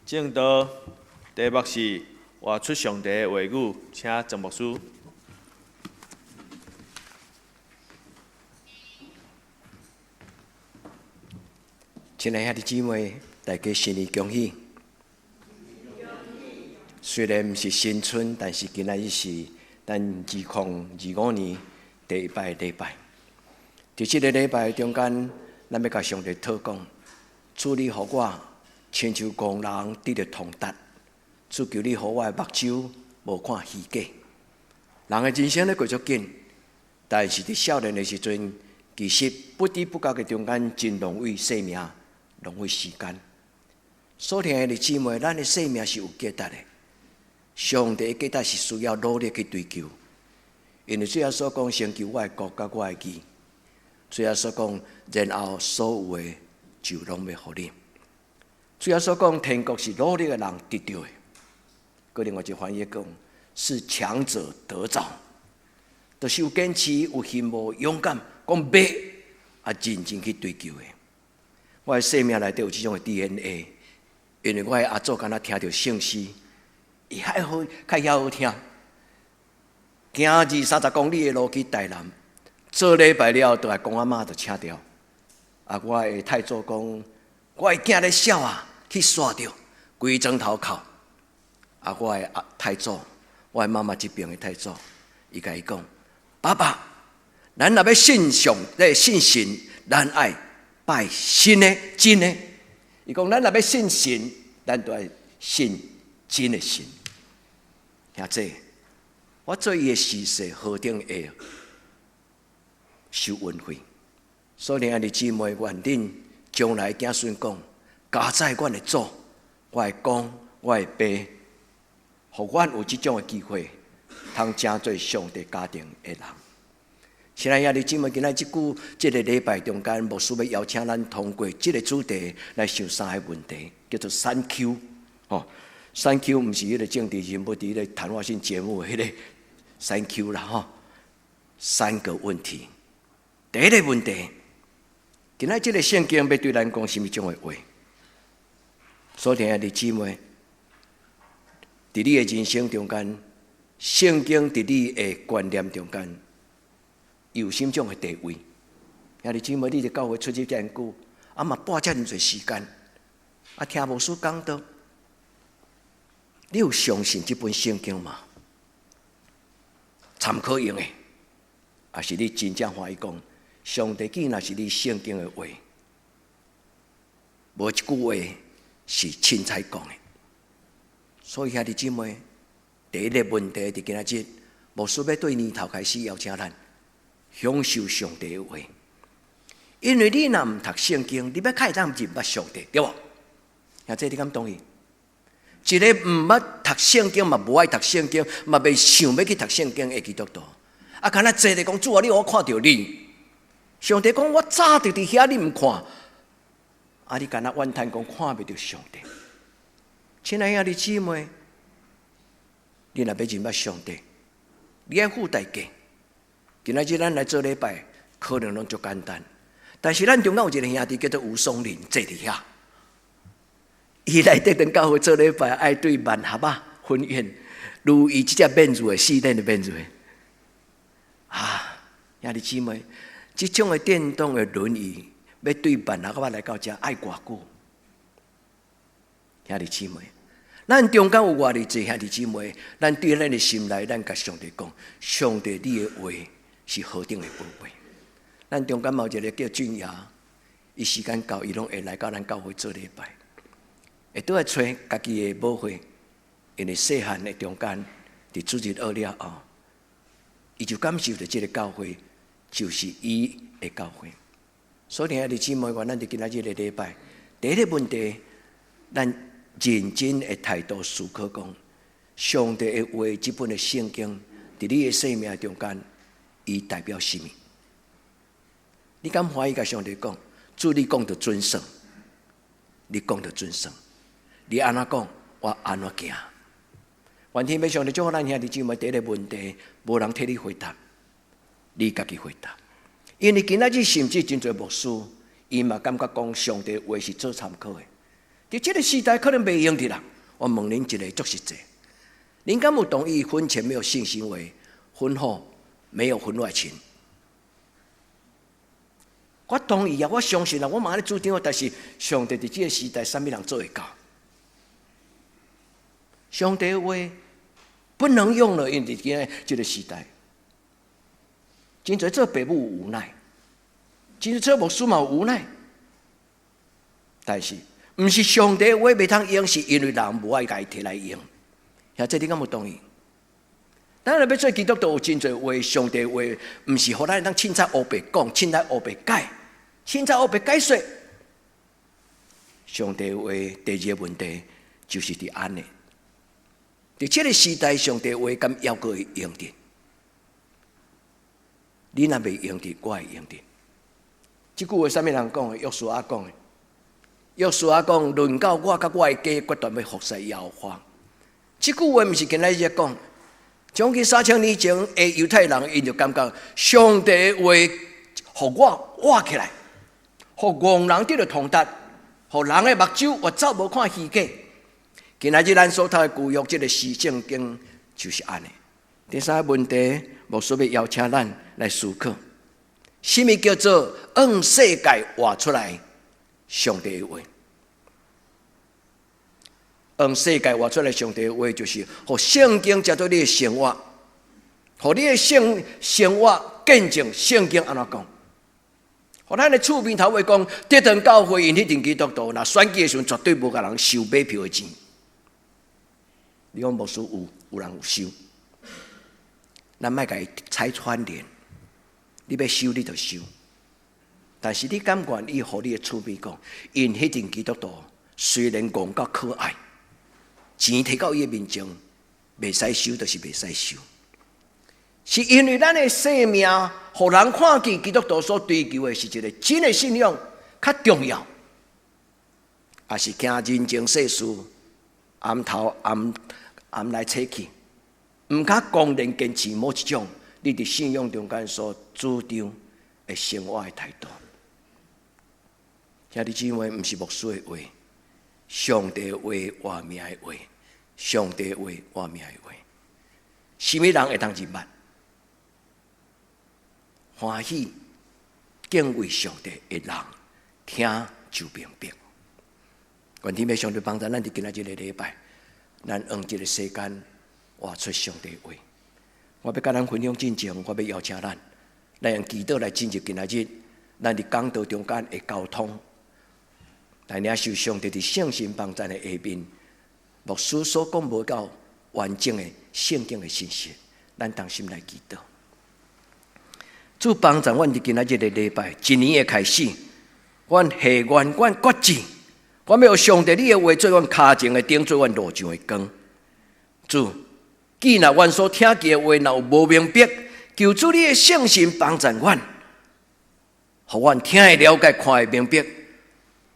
證道，題目是活出上帝的話語，請曾牧師。親愛兄弟姊妹，大家新年恭喜！雖然毋是新春，但是今仔日是咱2025年第一擺禮拜。佇這个禮拜中間，咱欲共上帝討講，主你予我親像戇人得著通達，主求你予我的目睭無看虛假。人的人生咧過足緊，但是佇少年的時陣，其實不知不覺的中間真浪費生命，浪費時間。所以兄弟姊妹，咱的生命是有價值的。上帝的價值是需要努力去追求，因為主耶穌講，先求我的國佮我的義。主耶穌講，然後所有的就攏欲予你。主耶穌講，天國是努力的人得著的。閣另外一個翻譯講，是強者得著，就是有堅持、有希望、勇敢，講欲啊，認真去追求的。我的生命內底有這種的 DNA，因為我的阿祖敢若聽著聖詩，伊較好，較曉好聽。行二三十公里的路去台南，做禮拜了後，就來公阿嬤就請著。啊，我的太祖講，我的囝咧痟啊，去煞著，規床頭哭。啊，我的阿太祖，我的媽媽這邊的太祖，伊共伊講，爸爸，咱若欲信上，咧信神，咱愛拜新的真的。伊講，咱若欲信神，咱就愛信真的神。兄弟，我做伊的司祭，何等會收恩惠。所以兄弟姊妹，願恁將來子孫講，加載阮的祖，我的公，我的爸，予阮有這種的機會，通成做上帝家庭的人。親愛兄弟姊妹，今仔這久，這个禮拜中間，牧師欲邀請咱通過這个主題來想三个問題，叫做三 Q。吼，三 Q 毋是彼个政治人物佇彼个談話性節目彼个三 Q 啦吼。三個問題，第一個問題，今仔這个聖經欲對咱講啥物種的話？所以兄弟姊妹，佇你的人生中間，聖經佇你的觀念中間，有啥物種的地位？兄弟姊妹，你佇教會出入遮爾久，啊嘛半遮爾濟時間，啊聽牧師講道，你有相信這本聖經嗎？參考用的，抑是你真正歡喜講，上帝既然是你聖經的話，無一句話是凊彩講的。所以兄弟姊妹，第一个問題佇今仔日，牧師欲對年頭開始邀請咱享受上帝的話，因為你若毋讀聖經，你欲較會當認捌上帝，對無？兄弟，你敢同意？一個毋捌讀聖經，嘛無愛讀聖經，嘛袂想欲去讀聖經的基督徒，啊，敢若坐咧講主啊，你予我看著你。上帝講我早就佇遐，你毋看，啊，你敢若怨嘆講看袂著上帝。親愛兄弟姊妹，你若欲認捌上帝，你愛付代價。今仔日咱來做禮拜，可能攏足簡單，但是咱中間有一個兄弟叫做吳松林，坐佇遐。伊來德長教會做禮拜，愛對萬合仔分院，如伊這隻免入的四輪的免入的。啊，兄弟姊妹，這種的電動的輪椅，欲對萬合仔來到遮愛偌久？兄弟姊妹，咱中間有偌爾濟兄弟姊妹，咱對咱的心內，咱共上帝講：上帝，你的話是何等的寶貴。咱中間嘛有一个叫俊雅，伊時間到，伊攏會來到咱教會做禮拜。會倒來揣家己的母會，因為細漢的中間，佇主日學了後，伊就感受著這个教會就是伊的教會。所以兄弟姊妹，願咱佇今仔日个禮拜，第一个問題，咱認真的態度思考講，上帝的話，這本的聖經，佇你的生命中間，伊代表啥物？你敢歡喜共上帝講，主你講著準算，你講著準算，你按怎講，我按怎行。願天父上帝祝福咱兄弟姊妹，第一个問題，無人替你回答，你家己回答。因為今仔日甚至真濟牧師，伊嘛感覺講上帝話是做參考的，佇這个時代可能袂用得啦。我問恁一个足實際，恁敢有同意婚前沒有性行為，婚後沒有婚外情？我同意啊，我相信啊，我嘛按呢主張啊。但是上帝佇這个時代，啥物人做會到？上帝話不能用了，因為佇今這个時代，真濟做爸母無奈，真濟做牧師嘛無奈。但是，毋是上帝話袂通用，是因為人無愛共伊提來用。兄弟，你敢有同意？咱若欲做基督徒，有真濟話，上帝話，毋是予咱會當凊彩烏白講，凊彩烏白解，凊彩烏白解說。上帝話第二个問題就是佇按呢。佇這个時代，上帝話敢猶閣會用得？你若袂用得，我會用得。這句話啥物人講的？約書亞講的。約書亞講：論到我佮我的家，決斷欲服侍耶和華。這句話毋是今仔日講，將近3000年前的猶太人，𪜶就感覺上帝話予我活起來，予戇人得著通達，予人的目睭越走無看虛假。今仔日咱所讀的舊約這个詩聖經就是按呢。第三个問題，牧師欲邀請咱來思考，啥物叫做按世界活出來上帝的話？按世界活出來上帝的話，就是予聖經成做你的生活，予你的生活見證聖經按怎講。予咱的厝邊頭尾講，德堂教會𪜶彼陣基督徒，若選舉的時陣，絕對無共人收買票的錢。你講牧師有人有收，咱莫共伊拆穿連。你欲收你就收，但是你敢願意予你的厝邊講，𪜶彼陣基督徒雖然戇甲可愛，錢提到伊的面前，袂使收就是袂使收，是因為咱的生命，予人看見基督徒所追求的是一个真的信仰較重要，抑是驚人情世事，暗頭暗暗來揣去，毋較公然堅持某一種，你佇信仰中間所主張的生活的態度。兄弟姊妹，毋是牧師的話，上帝話活命的話，上帝話活命的話，啥物人會當入捌？歡喜敬畏上帝的人，聽就明白。願天父上帝幫助咱佇今仔這个禮拜，咱用這个時間活出上帝話。我欲佮咱分享進前，我欲邀請咱，來用祈禱來進入今仔日咱佇講道中間的交通，來領受上帝佇聖神幫助的下面，牧師所講無夠完整的聖經的信息，咱同心來祈禱。主幫助阮佇今仔日的禮拜，一年的開始，阮下願，阮決志，阮欲予上帝你的話做阮跤前的燈，做阮路上的光。主，既若阮所聽見的話若有無明白，求主你的聖神幫助阮，予阮聽會了解，看會明白，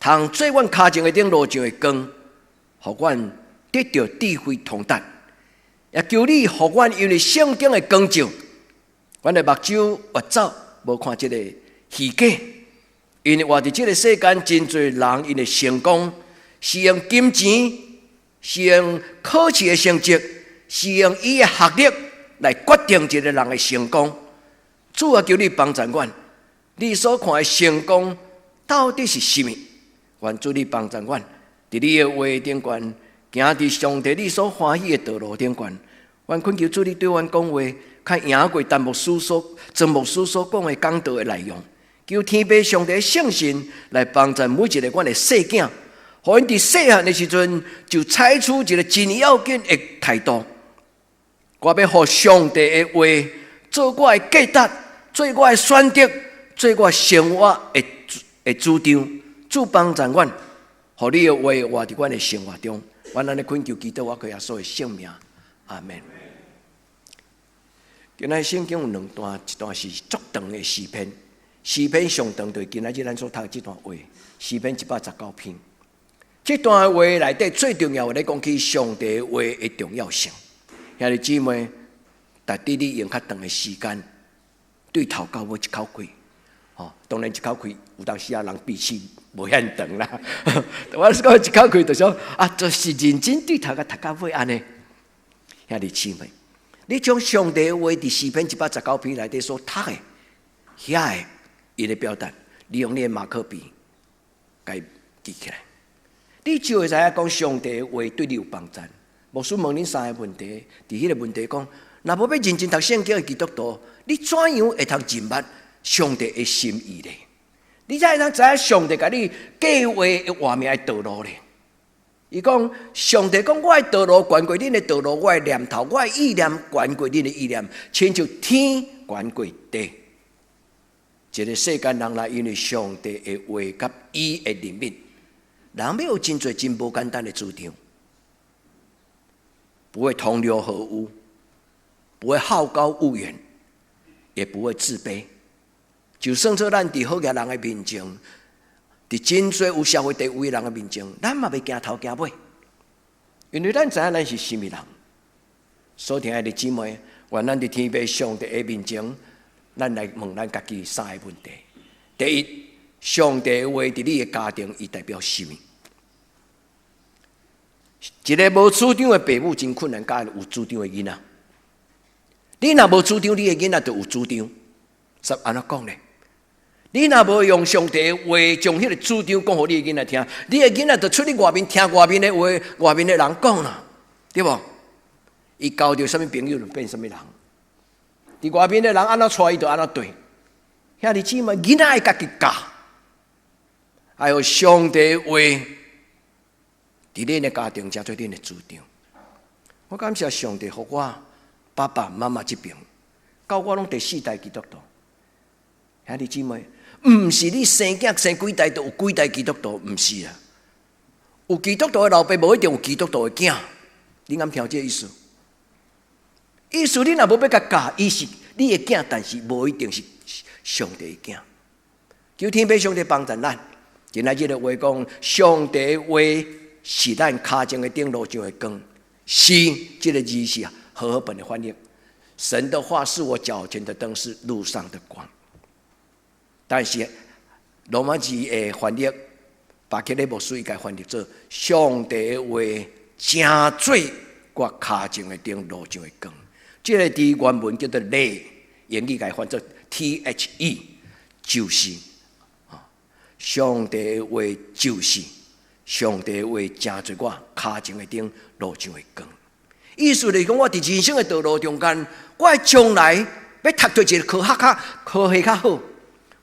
通做阮跤前的燈，路上的光，予阮得著智慧通達。也求你予阮因為聖經的光照，阮的目睭越走無看這个虛假，因為活佇這个世間，真濟人𪜶的成功是用金錢，是用考試的成績，是用伊的學歷來決定一個人的成功。主啊，求你幫助阮，你所看的成功到底是啥物？願主你幫助阮，佇你的話頂懸，行佇上帝你所歡喜的道路頂懸。阮懇求主你對阮講話，較贏過陳牧師所、曾牧師所講的講道的內容。求天父上帝聖神來幫助每一个阮的細囝，予𪜶佇細漢的時陣就採取一个真要緊的態度。我欲予上帝的話做我的價值，做我的選擇，做我生活的主張。主幫助阮，予你的話活佇阮的生活中。阮按呢懇求祈禱，我靠耶穌的聖名，阿門。今仔聖經有兩段，一段是足長的詩篇，詩篇上長就是今仔日咱所讀的這段話，詩篇119篇。這段話內底最重要的咧講起上帝話的重要性。兄弟姊妹，值得你用較長的時間對頭到尾一口氣，吼，當然一口氣有當時啊人彼此無遐長啦。我是講一口氣就想啊，就是認真對頭甲讀到尾按呢。兄弟姊妹，你將上帝的話佇詩篇119篇內底所讀的，遐个伊的表達，你用你的馬克筆共伊記起來，你就會知影講上帝的話對你有幫助。牧師問恁三个問題，佇彼個問題講，若無欲認真讀聖經的基督徒，你怎樣會通認捌上帝的心意咧？你才會當知影上帝共你計劃的活命的道路咧？伊講上帝講，我的道路懸過恁的道路，我的念頭，我的意念懸過恁的意念，親像天懸過地。一个世間人來，因為上帝的話佮伊的憐憫，人欲有真濟真無簡單的主張，不會同流合污，不會好高騖遠，也不會自卑。就算做咱佇好額人的面前，佇真濟有社會地位人的面前，咱嘛袂驚頭驚尾，因為咱知影咱是啥物人。所親愛的姊妹，願咱佇天父上帝的面前，咱來問咱家己三个問題：第一，上帝的話佇你的家庭，伊代表啥物？一个無主張的爸母真困難教有主張的囡仔。你若無主張，你的囡仔就有主張。是按怎講呢？你若無用上帝的話將彼个主張講予你的囡仔聽，你的囡仔就出去外面聽外面的話，外面的人講啦，對無？伊交著啥物朋友就變啥物人。佇外面的人按怎帶伊就按怎對。兄弟姊妹，囡仔愛家己教，愛予上帝話佇恁的家庭成做恁的主張。我感謝上帝，予我爸爸媽媽這邊，到我攏第四代基督徒。兄弟姊妹，毋是你生囝生幾代就有幾代基督徒，毋是啊。有基督徒的老爸，無一定有基督徒的囝。你敢聽這個意思？意思你若無欲共教，伊是你的囝，但是無一定是上帝的囝。求天父上帝幫助咱。今仔日的話講，上帝話是咱跤前的燈，路上的光。是這个字是和合本的翻譯。神的話是我腳前的燈，是路上的光。但是羅馬字的翻譯，巴克禮牧師伊共翻譯做上帝的話，成做我跤前的燈，路上的光。這个字原文叫做 the，英語共翻做 T H E，就是上帝的話，就是上帝的話，成做我跤前的燈，路上的光。意思就是講，我佇人生的道路中間，我將來欲讀著一个科學較科系較好，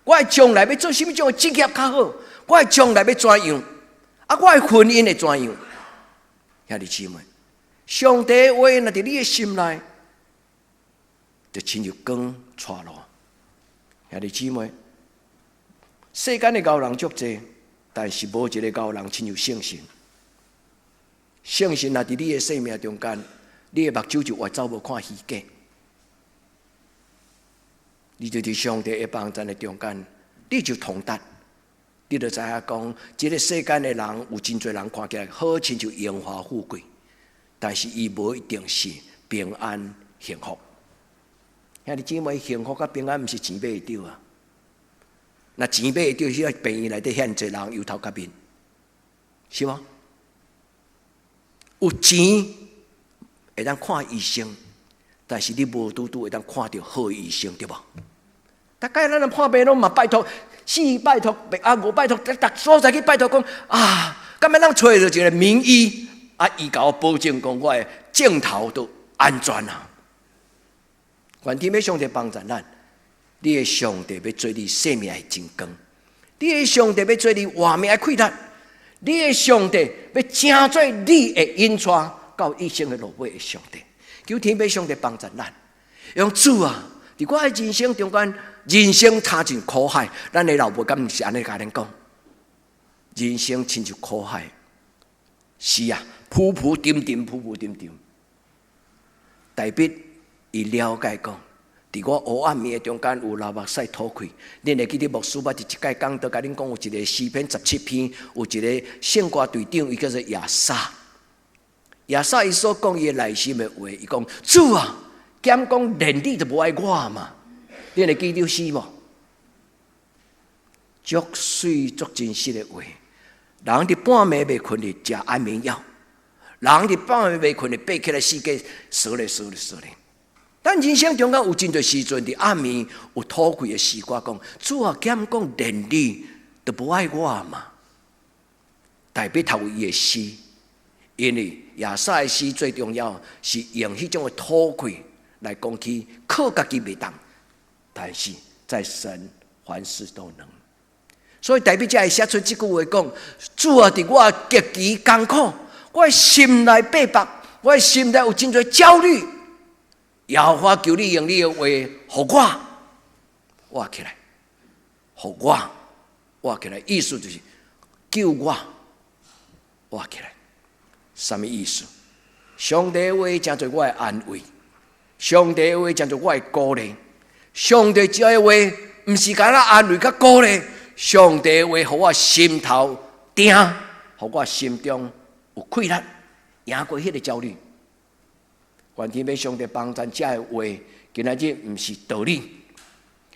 我將來欲做啥物種的職業較好，我將來欲怎樣？啊，我的婚姻會怎樣？兄弟姊妹，上帝的話若佇你的心內，就親像光帶路。兄弟姊妹，世間的高人足濟，但是無一個高人親像聖神。聖神若佇你的生命中間，你的目睭就越走無看虛假。你就佇上帝的幫助的中間，你就通達。你就知影講，這个世間的人有真濟人看起來好親像榮華富貴，但是伊無一定是平安幸福。兄弟姊妹，幸福佮平安毋是錢買會著啊！若錢買會著，彼個病院內底遐濟人憂頭結面，是無？有錢會當看醫生，但是你無拄拄會當看著好醫生，對無？逐擺咱人破病攏嘛拜託四拜託，啊五拜託，逐所在去拜託講啊，敢欲通揣著一个名醫啊，伊共我保證講我的症頭都安全啊！願天父上帝幫助咱，你的上帝欲做你生命的真光，你的上帝欲做你活命的氣力，你的上帝欲成做你的引帶到一生的路尾的上帝，求天父上帝幫助咱，用主啊，佇我的人生中間，人生踏進苦海，咱的老母敢毋是按呢共咱講？人生親像苦海，是啊，浮浮沉沉，浮浮沉沉。大衛伊了解講，佇我黑暗暝的中間有流目屎吐氣。恁會記得牧師捌佇一擺講道，共恁講有一個詩篇17篇，有一個聖歌隊長，伊叫做亞薩。亞薩伊所講伊的內心的話，伊講主啊，敢講連你都無愛我嘛？恁會記得詩無？足媠足真實的話。人佇半暝袂睏咧食安眠藥，人佇半暝袂睏咧爬起來四界踅咧踅咧踅咧。咱人生中間有真濟時陣，佇暗暝有討氣的詩歌講：主啊，敢講連你都無愛我嘛？大衛頭有伊的詩，因為亞薩的詩最重要是用彼種的討氣來講起靠家己袂當，但是在神凡事都能。所以大衛才會寫出這句話講：主啊，佇我極其艱苦，我的心內逼迫，我的心內有真濟焦慮。耶和華求你用你的話，予我活起來，予我活起來，意思就是救我活起來。啥物意思？上帝的話成做我的安慰，上帝的話成做我的鼓勵，上帝這个話毋是干焦安慰佮鼓勵，上帝的話予我心頭定，予我心中有氣力，贏過彼个焦慮。願天父上帝幫咱這个話，今仔日毋是道理，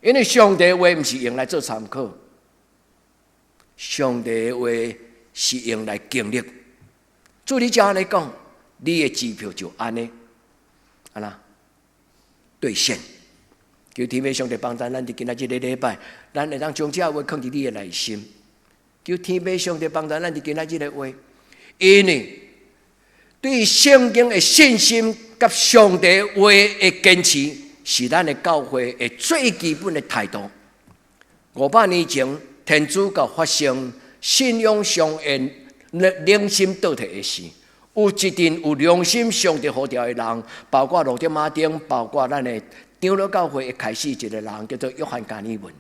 因為上帝的話毋是用來做參考，上帝的話是用來經歷。主你這按呢講，你的支票就按呢，按怎兌現。求天父上帝幫助咱，佇今仔這个禮拜，咱會當將這話囥佇你的內心。求天父上帝幫助咱佇今仔這个話，因為對聖經的信心佮上帝話的堅持，是咱的教會的最基本的態度。500年前，天主教發生信仰上的良心倒退的事，有一陣有良心上帝呼召的人，包括路德馬丁，包括咱的長老教會的開始一個人叫做約翰加爾文。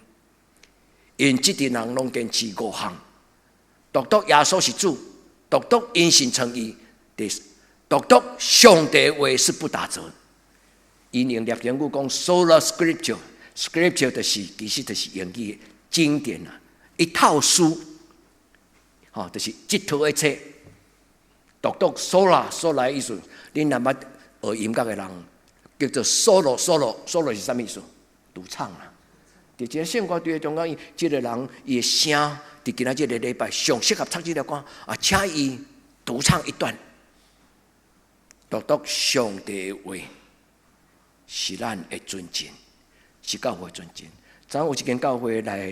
𪜶這陣人攏堅持五項：獨獨耶穌是主，獨獨因信稱義，獨獨上帝話是不打折。𪜶用拉丁語講 “sola scriptura”，scripture 就是其實就是英語經典啊，一套書，吼，就是這套的冊。獨獨 sola sola 的意思，恁若捌學音樂的人，叫做 solo solo solo 是啥物意思？獨唱啊！佇這個聖歌隊中間，這个人伊的聲，佇今仔這个禮拜上適合唱這條歌啊，請伊獨唱一段。獨獨上帝的話是咱的尊敬，是教會尊敬。昨有一間教會來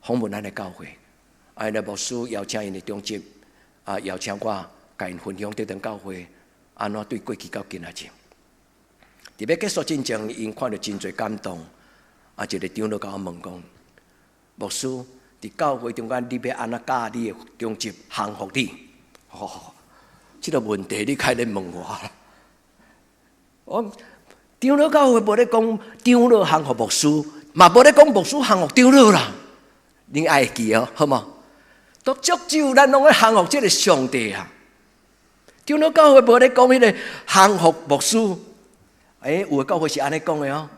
訪問咱的教會，啊，𪜶牧師邀請𪜶的長執，啊，邀請我共𪜶分享這間教會按怎對過去到今仔日。佇欲結束進前，𪜶看著真濟感動。啊，一个長老共我問講：牧師，佇教會中間，你欲按怎教你的長執降服你？吼，這个問題你開咧問我。我長老教會無咧講長老降服牧師，嘛無咧講牧師降服長老啦。恁愛會記哦，好無？都足少咱攏咧降服這个上帝啊！長老教會無咧講彼个降服牧師，欸，有的教會是按呢講的哦。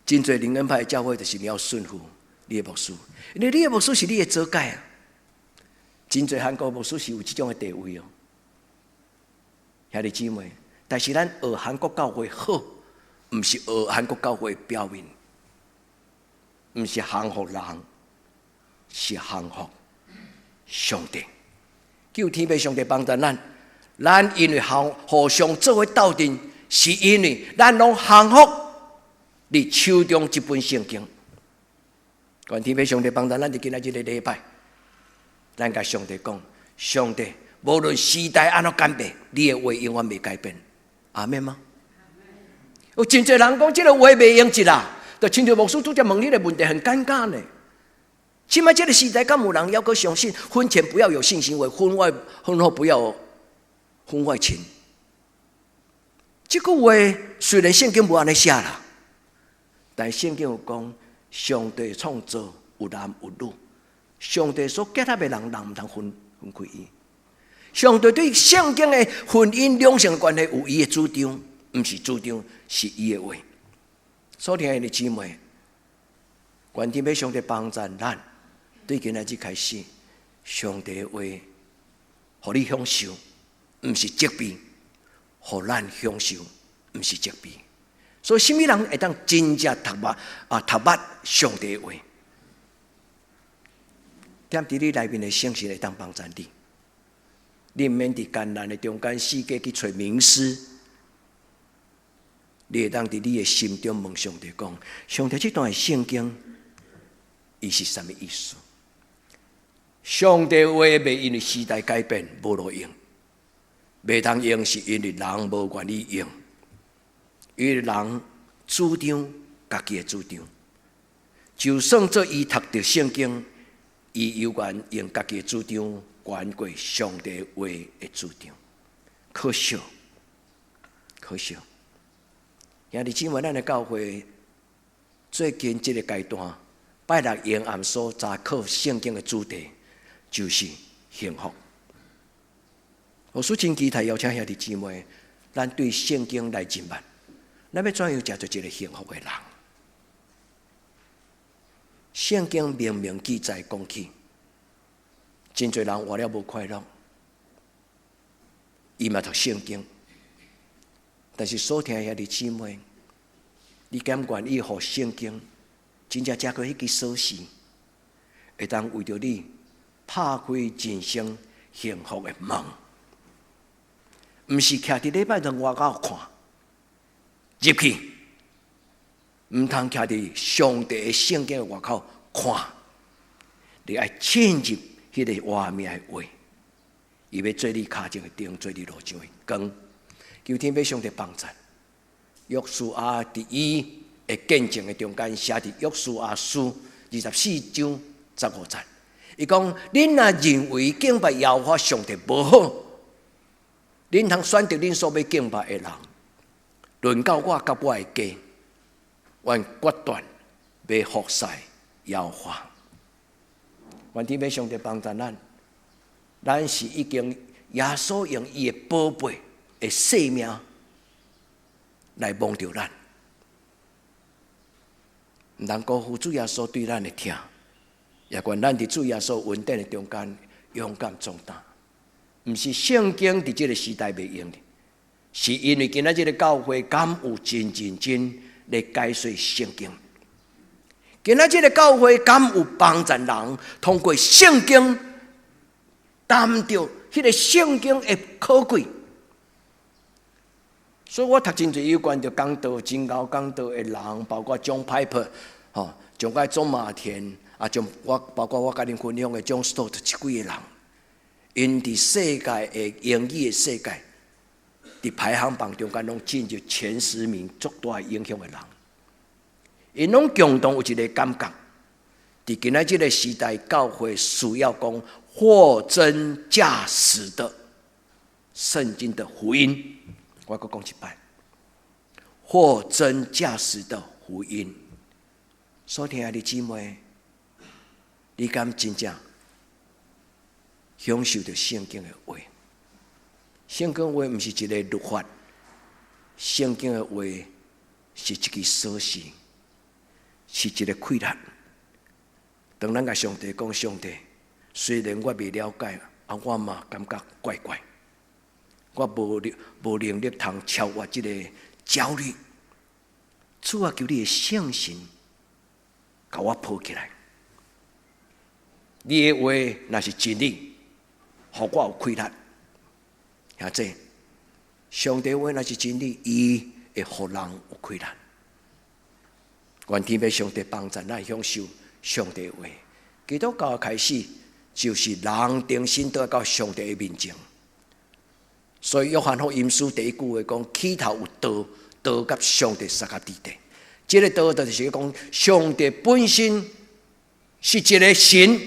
真濟靈恩派的教會就是你要順服你的牧師，因為你的牧師是你的祖楷啊。真濟韓國牧師是有這種的地位哦，兄弟姊妹。但是咱學韓國教會好，毋是學韓國教會表面，毋是降服人，是降服上帝。求天父上帝幫助咱，咱因為互互相做伙鬥陣，是因為咱攏降服你手中這本聖經。願天父上帝幫助咱，佇今仔這个禮拜，咱共上帝講：上帝，無論時代按怎改變，你的話永遠袂改變。阿們嗎？有真濟人講這个話袂用得啦，就親像牧師拄才問你的問題很尷尬呢。這擺這个時代，敢有人猶閣相信婚前不要有性行為，婚外婚後不要婚外情？這句話雖然聖經無按呢寫啦，但聖經有講，上帝創造有男有女，上帝所結合的人，人毋通分開伊。上帝對聖經的婚姻兩性關係有伊的主張，毋是主張，是伊的話。所親愛的姊妹，願天父上帝幫助咱，對今仔日開始，上帝的話，予你享受，毋是責備，予咱享受，毋是責備。所以，啥物人會當真正讀捌啊？讀捌上帝的話，踮佇你內面的聖神會當幫助你。你毋免佇艱難的中間四界去揣名師，你會當佇你的心中問上帝講：上帝，這段的聖經，伊是啥物意思？上帝話袂因為時代改變無路用，袂通用是因為人無願意用，因為人主張家己的主張，就算做伊讀著聖經，伊猶原用家己的主張懸過上帝話的主張，可惜，可惜。兄弟姊妹，咱的教會最近這個階段，拜六營暗所查考聖經的主題就是幸福。我說真期待邀請兄弟姊妹，咱對聖經來認捌，咱欲怎樣成做一個幸福的人？聖經明明記載講起，真濟人活了無快樂，伊嘛讀聖經，但是所聽兄弟姊妹，你敢願意予聖經真正藉過彼支鎖匙，會當為著你拍開人生幸福的門？毋是徛佇禮拜堂外口看入去，毋通徛佇上帝的聖經的外口看，你愛進入彼个活命的話，伊欲做你跤前的燈，做你路上的光。求天父上帝幫助。約書亞佇伊的見證的中間寫佇約書亞書24章15節，伊講：恁若認為敬拜耶和華上帝無好，恁通選擇恁所欲敬拜的人。輪到我佮我的家，阮決斷欲服侍耶和華。願天父上帝幫助咱，咱是已經耶穌用伊的寶貝的性命來摸著咱，毋通辜負主耶穌對咱的疼，也願咱佇主耶穌恩典的中間勇敢壯膽。毋是聖經佇這个時代袂用的，是因為今仔這个教會敢有真認真來解說聖經？今仔這个教會敢有幫助人通過聖經擔著彼个聖經的可貴？所以我讀真濟有關著講道真𠢕講道的人，包括 John Piper，吼，像個鍾馬田，啊，像我包括我共恁分享的 John Stott 這幾個人，𪜶佇世界的英語的世界，佇排行榜中間攏進入前10名足大影響的人，𪜶攏共同有一个感覺，佇今仔這个時代，教會需要講貨真價實的聖經的福音。我閣講一擺，貨真價實的福音。所聽的姊妹，你敢真正享受著聖經的話？聖經話毋是一个律法，聖經的話是一支鎖匙，是一个氣力。當咱共上帝講，上帝，雖然我未了解，啊，我嘛感覺怪怪。我無能力通超越這个焦慮。主啊，求你的聖神共我抱起來。你的話若是真理，予我有氣力。兄弟，上帝話若是真理，伊會予人有氣力。願天父上帝幫助咱享受上帝話。基督教的開始就是人重新倒到上帝的面前。所以約翰福音書第一句話講：起頭有道，道佮上帝相佮佇咧。這个道就是講上帝本身是一个神，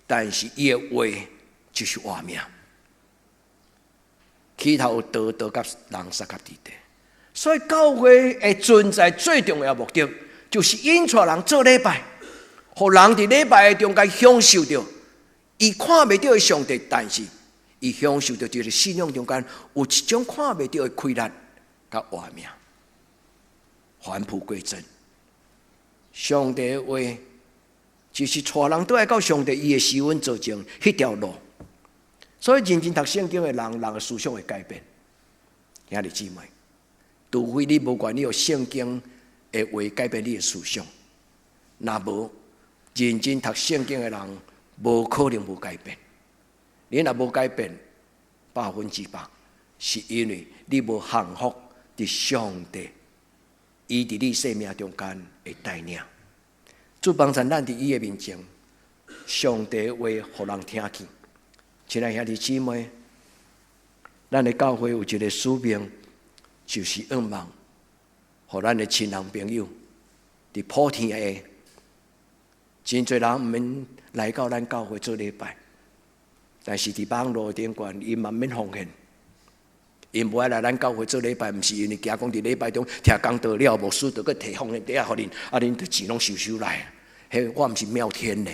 但是伊的話就是活命。起頭有道，道佮人相佮佇咧。所以教會的存在最重要目的，就是引帶人做禮拜，予人佇禮拜的中間享受著伊看袂著的上帝，但是伊享受著這个信仰中間有一種看袂著的氣力佮活命。返璞歸真，上帝的話就是帶人倒來到上帝伊的施恩座前彼條路。所以認真讀聖經的人，人的思想會改變。兄弟姊妹，除非你無願意予聖經的話改變你的思想，若無認真讀聖經的人，無可能無改變。你若無改變，100%是因為你無降服佇上帝，伊佇你生命中間的帶領。主幫助咱佇伊的面前，上帝話予人聽見。親愛兄弟姊妹，咱的教會有一個使命，就是向望，予咱的親人朋友佇普天下，真濟人毋免來到咱教會做禮拜，但是佇網路頂懸，𪜶嘛免奉獻。𪜶無愛來咱教會做禮拜，毋是因為驚講佇禮拜中聽講道了，牧師就閣提奉獻袋仔予恁，啊恁就錢攏收收來。彼我毋是妙天呢，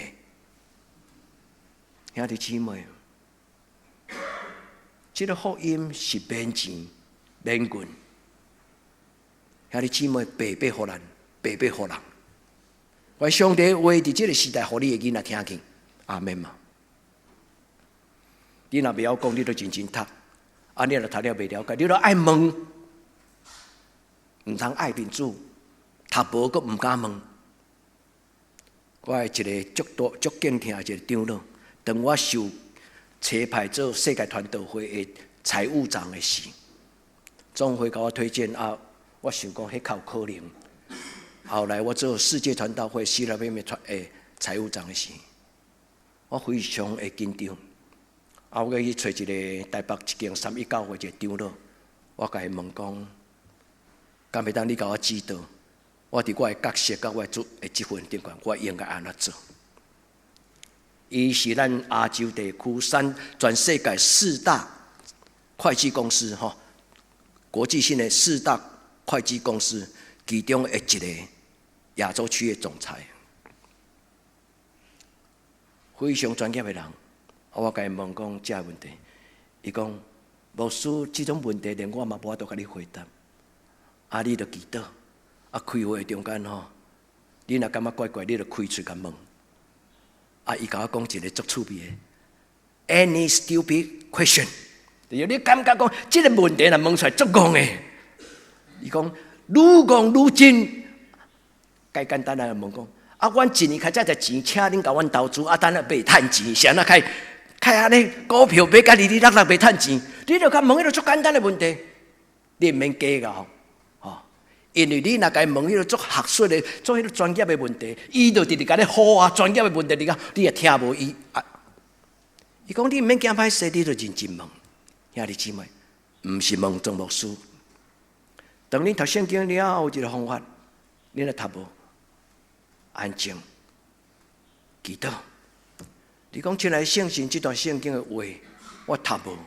兄弟姊妹，這個福音是免錢免銀，兄弟姊妹白白予咱，白白予人。願上帝話佇這個時代，予你的囡仔聽見，阿們嘛。你若袂曉講，你著認真讀。啊！你若讀了袂了解，你著愛問，毋通愛面子，讀無閣毋敢問。我的一個足大足敬聽的一個長老，當我受差派做世界傳道會的財務長的時，總會共我推薦啊，我想講彼較有可能。後來我做世界傳道會 CWM 的財務長的時，我非常會緊張。啊！我去揣一個台北一間三一教會一個長老，我共伊問講，敢會當你共我指導？我佇我的角色佮我的主的職份頂懸，我應該按怎做？伊是咱亞洲地區三全世界四大會計公司吼，國際性的四大會計公司其中的一個亞洲區的總裁，非常專業的人。我共伊問講這個問題，伊講牧師這種問題，連我嘛無法度共你回答。啊，你著祈禱，啊，開會中間吼，你若感覺怪怪，你著開喙共問。啊，伊共我講一個足趣味的，Any stupid question，就是你感覺講這個問題若問出來足戇的，伊講愈戇愈真，較簡單來問講，啊，阮一年較才才錢，請恁共阮投資，啊，等下袂趁錢，是按怎開？開按呢股票買甲利利落落袂趁錢，你著共問彼個足簡單的問題，你毋免假𠢕，吼，因為你若共伊問彼個足學術的、做彼個專業的問題，伊就直直共你唬啊，專業的問題你講你也聽無伊啊。伊講你毋免驚歹勢，你著認真問，兄弟姊妹，毋是問莊牧師。當恁讀聖經了後，有一個方法，恁若讀無，安靜，祈禱。你講親愛聖神這段聖經的話，我讀無，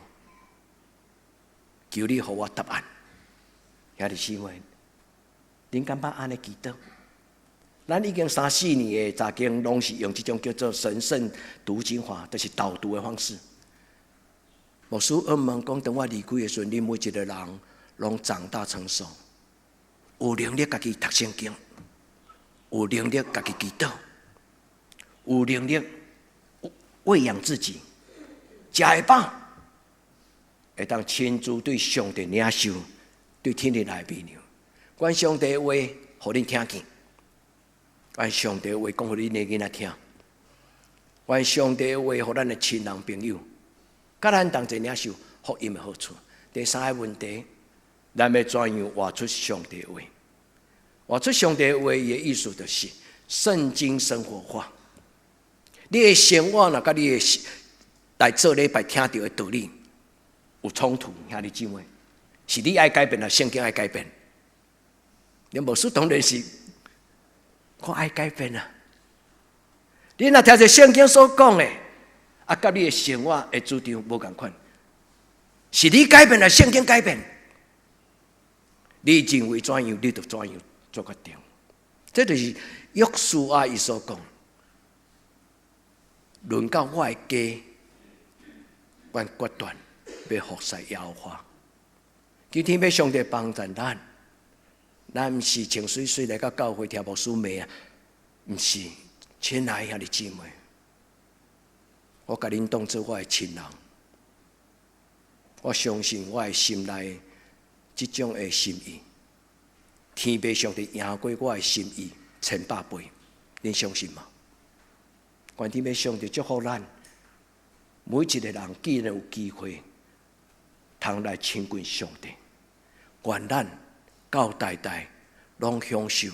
求你予我答案。兄弟姊妹，恁敢捌按呢祈禱？咱已經三四年的查經，攏是用這種叫做神聖讀經法，就是導讀的方式。牧師問問講，當我離開的時陣，恁每一個人攏長大成熟，有能力家己讀聖經，有能力家己祈禱，有能力餵養自己，食會飽，會當親自對上帝領受，對天父來美妙。願上帝話，予恁聽見；願上帝話講予恁的囡仔聽；願上帝話，予咱的親人朋友，佮咱同齊領受福音的好處。第三個問題，咱欲怎樣活出上帝話？活出上帝話的意思就是聖經生活化。你的生活若佮你的來做禮拜聽著的道理有衝突，兄弟姊妹，是你愛改變，抑聖經愛改變？你牧師當然是我愛改變啊！你若聽著聖經所講的，啊，佮你的生活的主張無仝款，是你改變，抑聖經改變？你認為怎樣，你就怎樣做決定。這就是約書亞伊所講。輪到我的家，阮決斷欲服侍耶和華。今天欲上帝幫助咱，咱毋是穿媠媠來到教會聽牧師罵啊，毋是，親愛兄弟姊妹，我共恁當做我的親人，我相信我的心內這種的心意，天父上帝贏過我的心意千百倍，恁相信嗎？願天父上帝祝福咱，每一个人既然有機會，通來親近上帝，願咱到代代攏享受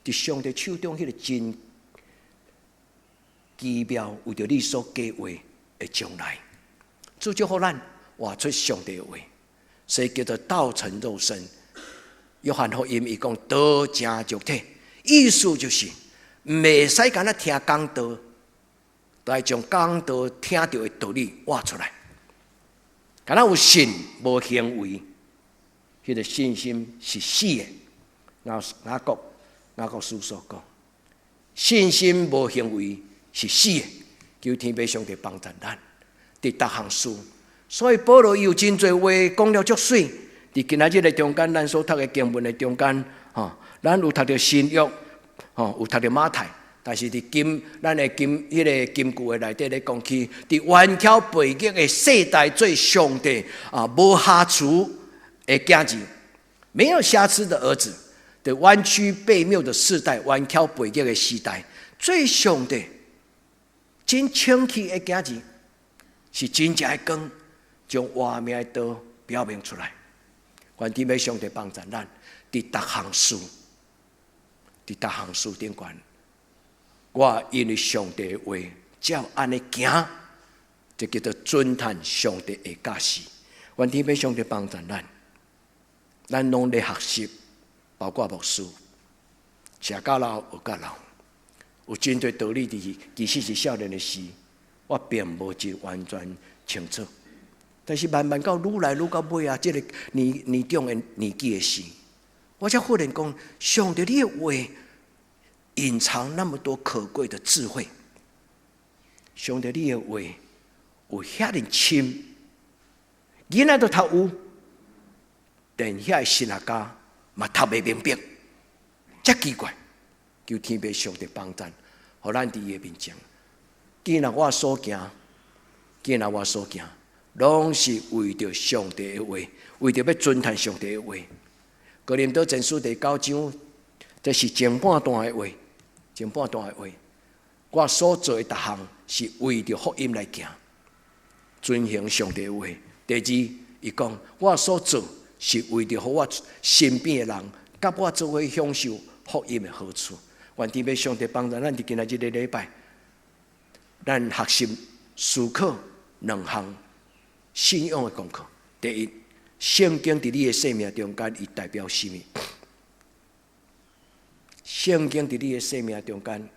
佇上帝手中彼个真奇妙，為著你所計劃的將來。主祝福咱活出上帝的話，所以叫做道成肉身。約翰福音伊講道成肉體，意思就是毋會使干焦聽講道，都愛將講道聽著的道理活出來。敢若有信無行為，彼個信心是死的。雅各書所講，信心無行為是死的。求天父上帝幫助咱，佇逐項事。所以保羅有真濟話講了足媠。佇今仔日的中間，咱所讀的經文的中間，吼，咱有讀著新約，吼，有讀著馬太，但是佇金咱的金彼個金句的內底咧講起，佇頑巧悖逆的世代做上帝啊無瑕疵的囝兒，沒有瑕疵的兒子，佇彎曲悖謬的世代，頑巧悖逆的時代，做上帝真清氣的囝兒，是真正的光，將活命的道表明出來。願天父上帝幫助咱，佇逐項事，佇逐項事頂懸，我因為上帝的話，照按呢行，這叫做遵行上帝的教示。願天父上帝幫助咱，咱攏咧學習，包括牧師，食甲老學甲老，有真濟道理佇其實是少年的時，我並無真完全清楚。但是慢慢到愈來愈到尾啊，這个年年長的年紀的時，我才忽然講，上帝你的話隱藏那麼多可貴的智慧，上帝你的話有遐爾深，囡仔都讀有，連遐神學家嘛讀袂明白，遮奇怪。求天父上帝幫助，予咱佇伊的面前，今仔我所行，今仔我所行，攏是為著上帝的話，為著欲遵行上帝的話。哥林多前書第九章，這是前半段的話，前半段的話。我所做的逐項是為著福音來行，遵行上帝的話。第二，伊講我所做是為著予我身邊的人，佮我做伙享受福音的好處。願天父上帝幫助咱佇今仔這個禮拜，咱學習思考兩項信仰的功課。第一，聖經佇你的生命中間，伊代表啥物？聖經佇你的生命中間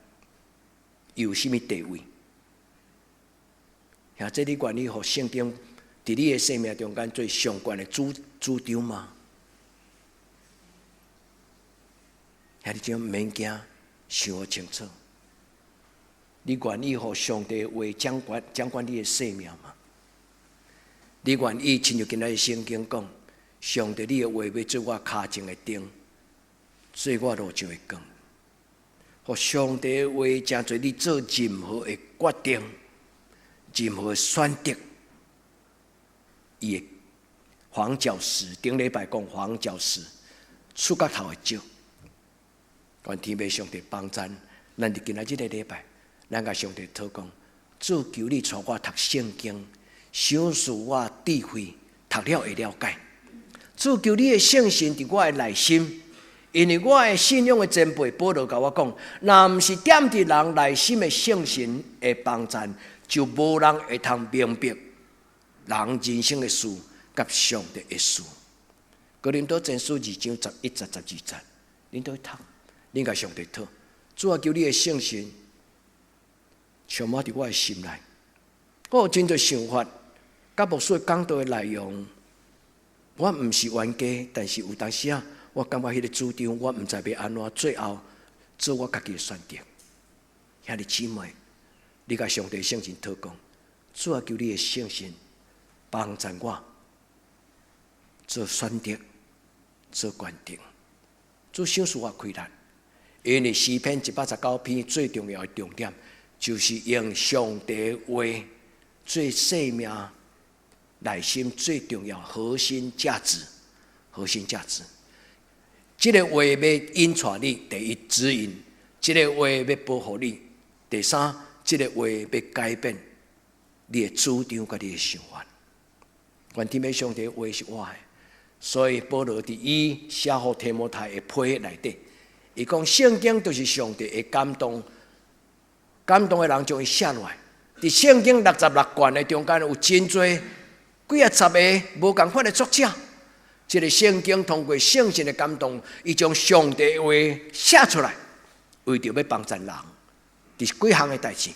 有啥物地位？或者你願意予聖經佇你的生命中間做上懸的主張嗎？兄弟姊妹，毋免驚，想予清楚。你願意予上帝的話掌管你的生命嗎？你願意親像今仔日聖經講，上帝你的話欲做我跤前的燈，做我路上的光。予上帝的話成做你做任何的決定、任何的選擇，伊的房角石，頂禮拜講房角石，觸角頭的石。願天父上帝幫贊，咱佇今仔這个禮拜，咱共上帝禱告，主求你帶我讀聖經，賞賜我智慧，讀了會了解。主求你的聖神佇我的內心，因為我的信仰的前輩保羅共我講，若毋是踮佇人內心的聖神的幫贊，就無人會通明白人人生的事佮上帝的事。哥林多前書二章十一節、十二節，恁都去讀，恁共上帝禱，主啊，求你的聖神充滿佇我的心內。我有真濟想法，佮牧師講道的內容，我毋是冤家，但是有當時啊，我感覺彼个主張，我毋知欲按怎，最後做我家己的選擇。兄弟姊妹，你共上帝聖神禱告，主啊，求你的聖神幫助我做選擇、做決定。主賞賜我氣力，因為詩篇119篇最重要的重點，就是用上帝話做生命內心最重要核心價值。核心價值，這个話欲引帶你，第一指引；這个話欲保護你，第三，這个話欲改變你的主張佮你的想法。願天父上帝話是活的，所以保羅佇伊寫予提摩太的批內底，伊講聖經就是上帝的感動，感動的人將伊寫落來。佇聖經六十六卷的中間有真濟幾仔十个無仝款的作者。這个聖經通過聖神的感動，伊將上帝的話寫出來，為著欲幫贊人，佇幾項的代誌，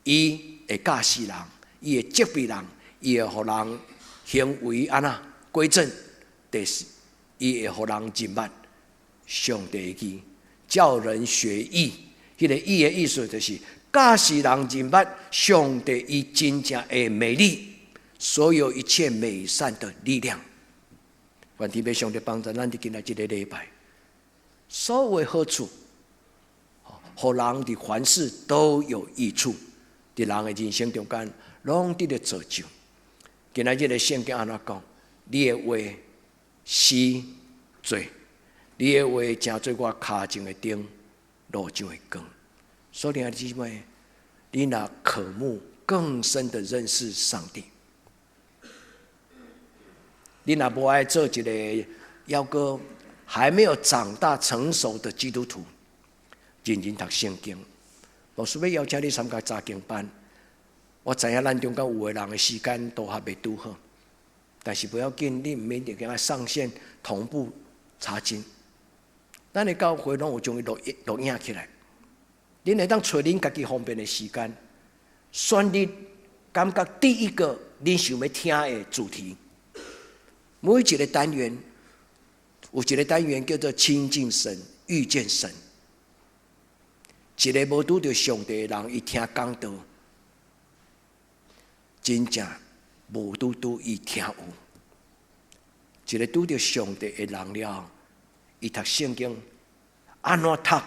伊會教示人，伊會責備人，伊會予人行為按怎歸正，第四，伊會予人認捌上帝的義，教人學義。彼个義的意思就是教示人認捌上帝伊真正的美麗，所有一切美善的力量。願天父上帝幫助咱佇今仔這个禮拜，所有好處，予人佇凡事都有益處，佇人的人生中間，攏得著造就。今仔日的聖經按怎講？你的話是做，你的話成做我跤前的燈，路上的光。所以，兄弟姊妹，你若渴慕更深的認識上帝，你若無愛做一个猶閣還沒有長大成熟的基督徒，認真讀聖經。牧師欲邀請你參加查經班。我知影咱中間有的人的時間都還袂拄好，但是無要緊，你毋免一定愛上線同步查經。咱的教會攏有將伊錄錄影起來，恁會當揣恁家己方便的時間，選你感覺第一個恁想欲聽的主題。每一個單元有一個單元叫做親近神、遇見神。一个無拄著上帝的人，伊聽講道，真正無拄拄伊聽有。一个拄著上帝的人了，伊讀聖經，按怎讀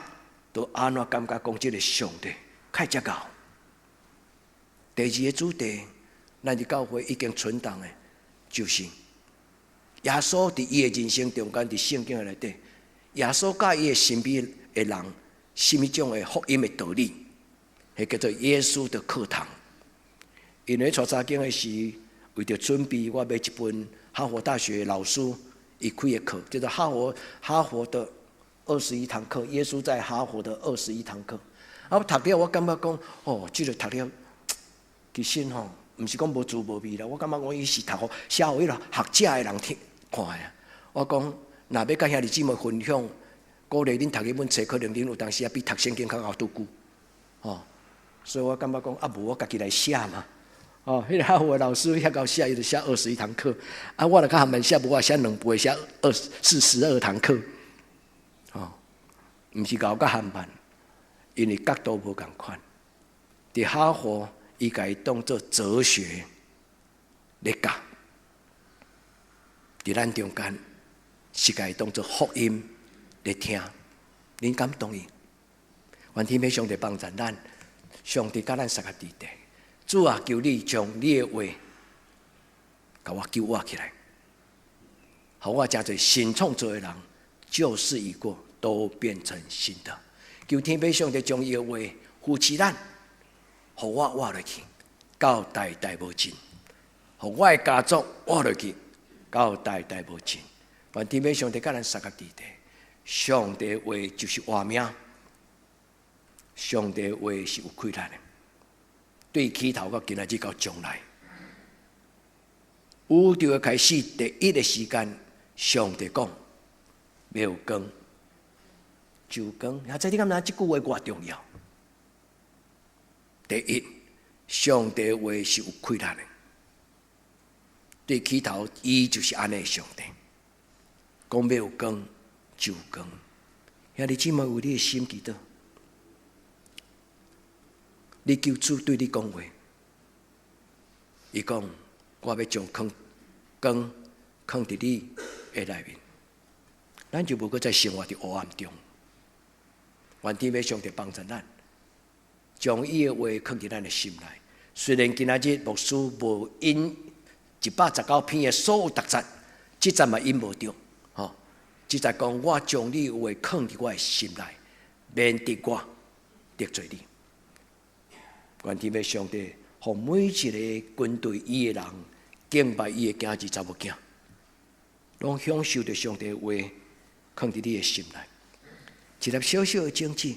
都按怎感覺講這个上帝較遮𠢕。第二个主題，咱佇教會已經存檔的，就是耶穌佇伊的人生中間，佇聖經內底，耶穌佮伊的身邊的人，啥物種的福音的道理，彼叫做耶穌的課堂。因為帶查經的時，為著準備，我買一本哈佛大學老師伊開的課，叫做哈佛的二十一堂課。耶穌在哈佛的二十一堂課。啊，我讀了，我感覺講，哦，這个讀了，其實吼，毋是講無滋無味啦。我感覺講伊是讀予寫予彼个學者的人聽看的。我講，若欲佮兄弟姊妹分享，鼓勵恁讀彼本冊，可能恁有當時仔比讀聖經較𠢕拄久，吼。所以我感覺講，啊，無我家己來寫嘛。哦，彼个哈佛的老師遐𠢕寫，伊就寫二十一堂課。啊，我若較慢寫，無我寫兩倍，寫42堂課。哦，毋是𠢕佮慢，因為角度無仝款。佇哈佛，伊共伊當做哲學咧教；佇咱中間，是共伊當做福音咧聽。恁敢同意？願天父上帝幫助咱，上帝佮咱相佮佇底。主啊，求你將你的話，共我救活起來，予我成做新創造的人，舊事已過，都變成新的。求天父上帝將伊的話扶持咱，予我活落去，到代代無盡；予我的家族活落去，到代代無盡。願天父上帝佮咱相佮佇底，上帝話就是活命，上帝話是有氣力的。對起頭到今仔日到將來，宇宙的開始第一个時間，上帝講欲有光，就有光。啊，這你感覺這句話偌重要？第一，上帝話是有氣力的。對起頭，伊就是按呢上帝，講欲有光，就有光。兄弟姊妹，為你的心祈禱。你求主對你講話，伊講我欲將光光囥佇你的內面，咱就無閣再生活佇黑暗中。願天父上帝幫助咱，將伊的話囥佇咱的心內。雖然今仔日牧師無引119篇的所有逐節，這節嘛引無著，吼。這節講我將你的話囥佇我的心內，免得我得罪你。願天父上帝，予每一个跟隨伊的人，敬拜伊的囝兒查某囝，攏享受著上帝的話，囥佇你的心內。一粒小小的種子，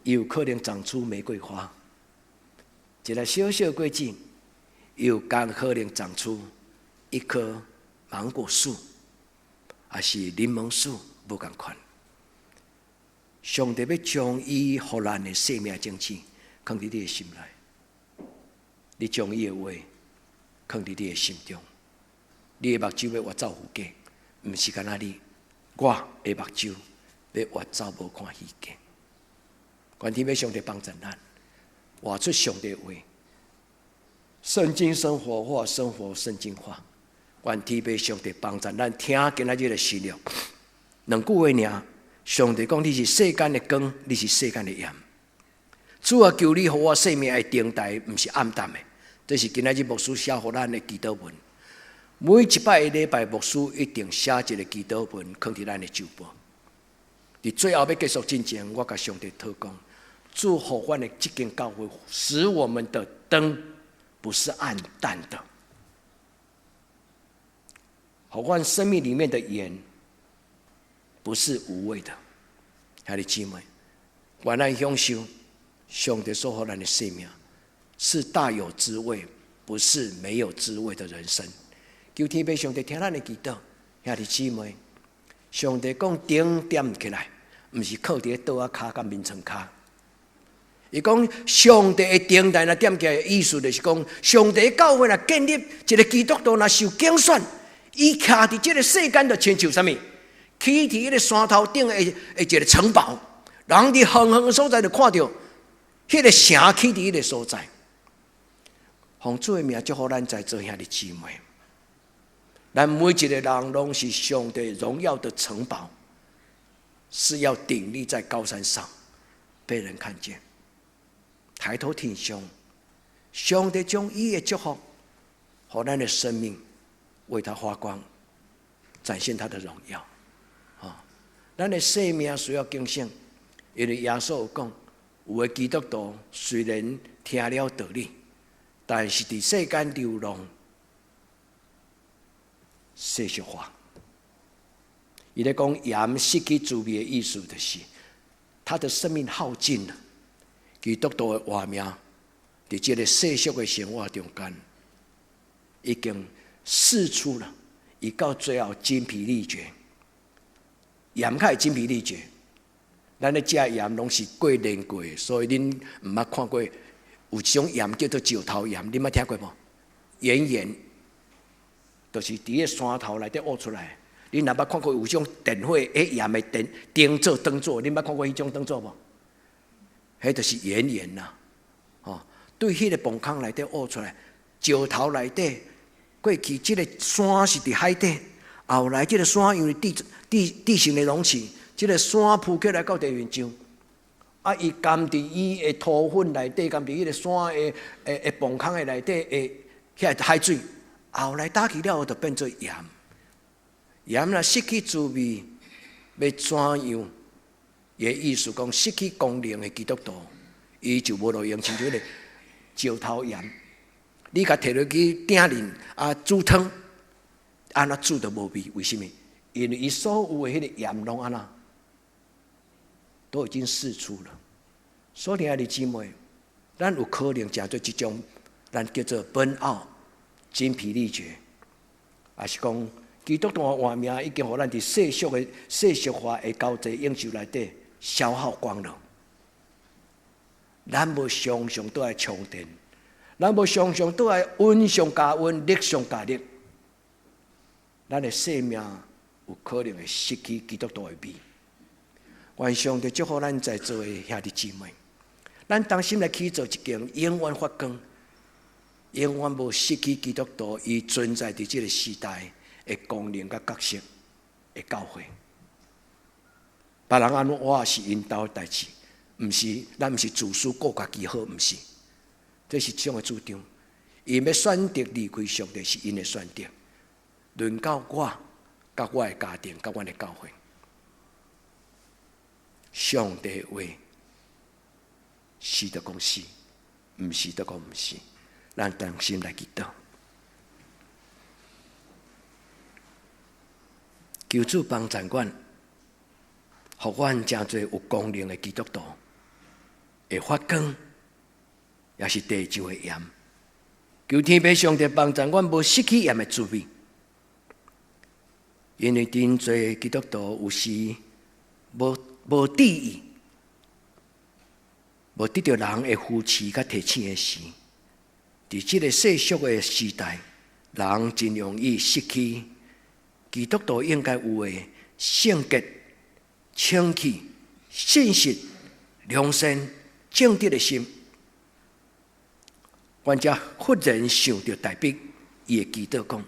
伊有可能長出玫瑰花；一粒小小的果子，伊有可能長出一棵芒果樹，抑是檸檬樹，無仝款。上帝欲將伊予咱的生命種子，囥佇你的心內。你將伊的話囥佇你的心中，你的目睭欲越走虛假，毋是干焦你，我的目睭欲越走無看虛假。願天父上帝幫助咱，活出上帝話，聖經生活化，生活聖經化。願天父上帝幫助咱聽今仔日的信息，兩句話爾。上帝講你是世間的光，你是世間的鹽。主啊，求你予我生命的燈台，毋是暗淡的。這是今仔日牧師寫予咱的祈禱文。每一擺的禮拜，牧師一定寫一个祈禱文，囥佇咱的周報。佇最後欲結束之前，我共上帝禱告：主予阮的這間教會，使我們的燈不是暗淡的，予阮生命裡面的鹽不是無味的。兄弟姊妹，願咱享受上帝所予咱的生命，是大有滋味，不是沒有滋味的人生。求天父上帝聽咱的祈禱，兄弟姊妹，上帝講燈點起來，毋是靠佇桌仔跤佮眠床跤。伊講上帝的燈台若點起來，意思就是講，上帝教會若建立一个基督徒若受揀選，伊徛佇這个世間就親像啥物？起佇彼个山頭頂的一个城堡，人佇遠遠的所在就看著彼个城起佇彼个所在。奉主的名祝福咱在座兄弟姊妹，咱每一个人攏是上帝榮耀的城堡，是要鼎立在高山上，被人看見。抬頭挺胸，上帝將伊的祝福，予咱的生命為他發光，展現他的榮耀。啊，咱的生命需要警醒，因為耶穌有講，有的基督徒雖然聽了道理，但是佇世間流浪世俗化。伊咧講鹽失去滋味的意思，就是他的生命耗盡了。基督徒的活命，佇這个世俗的生活中間，已經釋出了，伊到最後精疲力竭，鹽較會精疲力竭。咱咧食鹽攏是過煉過的，所以恁毋捌看過有一種鹽叫做石頭鹽，恁捌聽過無？岩鹽，就是佇个山頭內底挖出來。恁若捌看過有種電火彼鹽的電燈做燈座，恁捌看過彼種燈座無？彼就是岩鹽啦，吼！對彼个墓坑內底挖出來，石頭內底，過去這个山是佇海底，後來這个山因為地形的隆起，這个山浮起來到地面上，啊，伊含佇伊的土粉內底，含佇彼个山的墓坑的內底的遐海水，後來打起了後就變做鹽。鹽若失去滋味，欲怎樣？伊的意思講，失去功能的基督徒，伊就無路用，親像彼个石頭鹽，你共提落去鼎裡啊煮湯，按怎煮都無味，為啥物？因為伊所有的彼个鹽攏按怎，都已經釋出了。所以兄弟姊妹，咱有可能成做這種，咱叫做 burn out、精疲力竭，抑是講基督徒的活命已經予咱佇世俗的世俗化的交際應酬內底消耗光了。咱無常常都愛充電，咱無常常都愛溫上加溫，熱上加熱。咱的生命有可能會失去基督徒的味。願上帝祝福咱在座的兄弟姊妹，咱同心來去做一間永遠發光、永遠無失去基督徒伊存在佇這个時代的功能佮角色的教會。別人按怎活是𪜶兜的代誌，毋是咱毋是自私顧家己好，毋是。這是這種的主張。𪜶欲選擇離開上帝是𪜶的選擇。輪到我，佮我的家庭，佮阮的教會，上帝話是就講是，毋是就講毋是，咱同心來祈禱。求主幫助阮，予阮成做有功能的基督徒，會發光，也是地上的鹽。求天父上帝幫助阮，無失去鹽的滋味。因為真濟基督徒有時無注意，無得著人的扶持佮提醒的時，佇這个世俗的時代，人真容易失去基督徒應該有的聖潔、清氣、信實、良善、正直的心。阮才忽然想著大衛伊的祈禱講：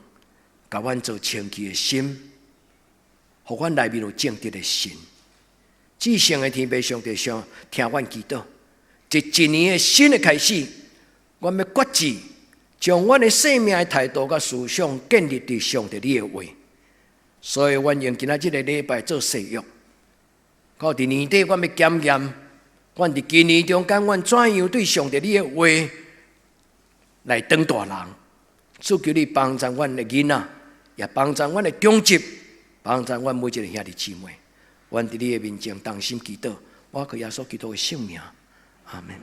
共阮造清氣的心，予阮內面有正直的神。至聖的天父上帝上聽阮祈禱，這一年的新的開始，阮欲決志將阮的生命的態度佮思想建立佇上帝你的話。所以，阮用今仔這个禮拜做誓約。到佇年底，阮欲檢驗，阮佇今年中間，阮怎樣對上帝你的話來當大人。主求你幫助阮的囡仔，也幫助阮的長執，幫助阮每一个兄弟姊妹。阮佇你的面前同心祈禱，我靠耶穌基督的聖名，阿門。